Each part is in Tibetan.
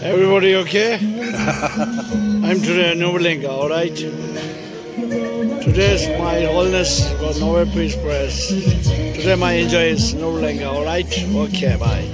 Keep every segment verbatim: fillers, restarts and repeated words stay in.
Everybody okay? I'm today in Nuvalinga, all right? Today's my holiness for Nova Peace Press. Today my enjoy is Nuvalinga, all right? Okay, bye.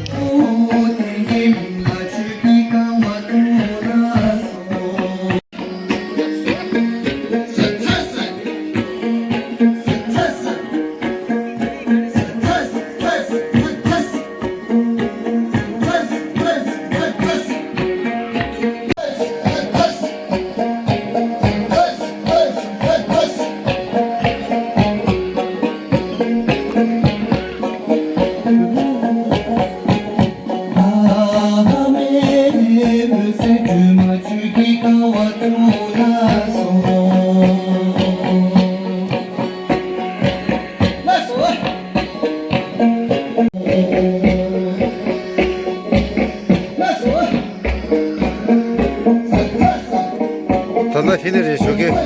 ད་ལྟ་ཤི་ནི་རེད་ཞོགས་ཀས།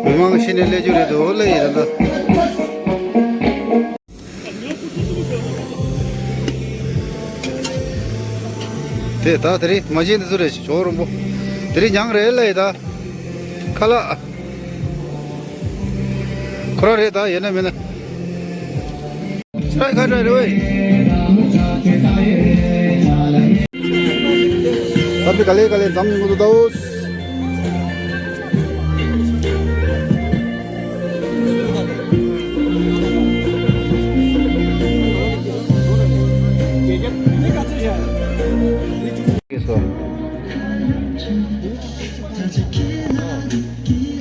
མི་མང་ཤི་ནི་སླེབས་རྒྱུ་རེད་འདུག་ལེ་ཡིན་ད་ལྟ། དེ་ད་དེ་རིང་མ་བྱན་འདི་ཚོ་རེད་ཞོགས་རོང་པོ། དེ་རིང་མྱང་རེད་ལེ་ད། ཁ་ལག་ཁོ་རང་རེད་ད་ཡིན་ན་མིན་ན། སྲ་ཁ་སྲ་རེད་བས། ད་པི་ག་ལེ་ག་ལེ་འཛམ་གླིང་ངོ་དུ་ཟླ་འོ།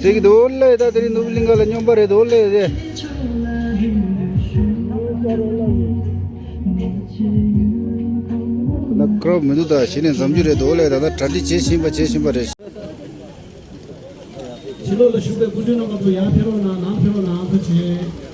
ཟེར་གྱི་འདུག་ལེ། ད་དེ་རིང་ནུབ་གླིང་ག་ལ་སྨྱོན་པ་རེད་འདུག་ལེ་ཟེར། ན་ཁྲོ་མི་འདུག་ད་གཞི་ནས་འཛོམས་རྒྱུ་རེད་འདུག་ལེ། ད་ལྟ་གྲ་སྒྲིག་བྱེད་བཞིན་པ་བྱེད་བཞིན་པ་རེད། ཕྱི་ལོགས་ལ་བཞུགས་པའི་སྐུ་མགྲོན་རྣམ་པ་ཚོ་ཡར་ཕེབས་རོགས་གནང་། ནང་ཕེབས་རོགས་གནང་། ཐུགས་རྗེ་ཆེ།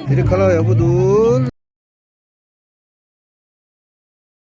དེ་རིང་ཁ་ལག་ཡག་པོ་འདུག